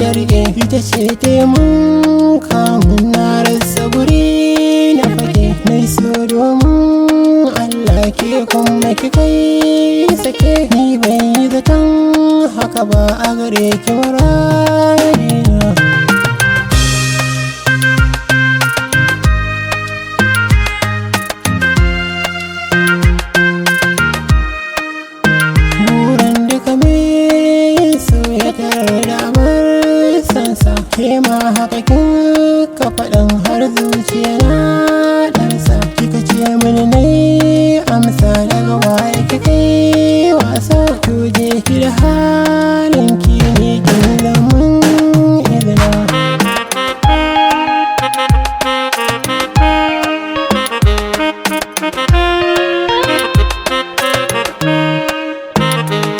na rike, ita ce taimun kamun na rasa guri na fake. Na so domin Allah ke kuma ki kai sake, ni ban yi zaton haka ba a gare ki muradina. Burin duka mai so ya tarar da amar sansa, ke ma haka kin ka faɗin har zuciya na ɗarsa. Kika ce mini na yi amsa daga waye kika yi wasa, to je ki da halin ki ne kin zamun izina.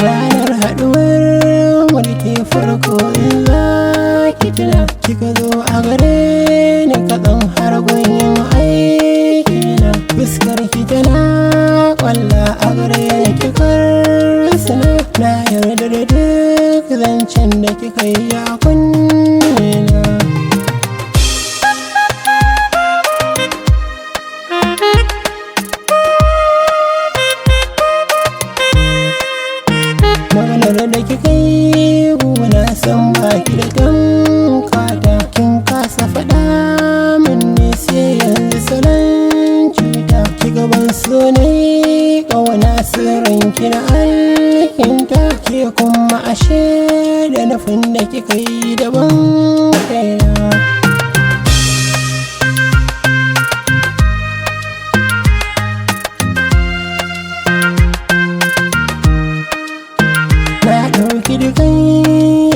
Ranar haɗuwar mu da ke farko in za ki tuna, kika zo a gare ni kaɗan har gunyin aikina. Fuskar ki tana ƙwalla a gare ni kikar suna, na yarda da duk zancen da kika yi a kunnena. Maganar da kika yi gona san baki da tamkata, kin kasa faɗa min ne sai yanzu salon cuta. Ki gaban so na yi ƙauna sirrin ki na alkinta, ke kuma ashe da nufin da kika yi daban kaina. Na ɗauki dukan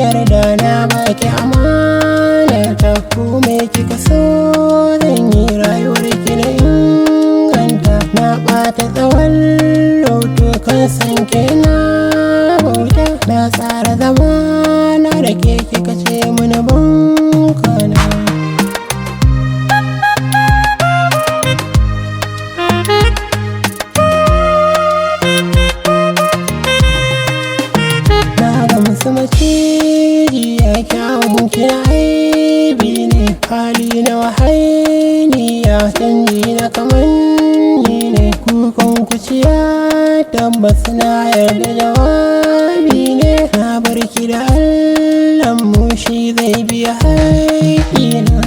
yarda na baki amana ta, kome kika so zan yi rayuwar ki na inganta. Na ɓata tsawon lotukan san ke na bauta, na tsara zama na da ke kika ce mini ban kana. Na gamsu macijiya kyawun kina aibi ne, hali na wahainiya canji na kamanni ne. Kukan kuciya tabbas na yarda jawabi ne, na barki da Allah mu shi zai biya haƙina.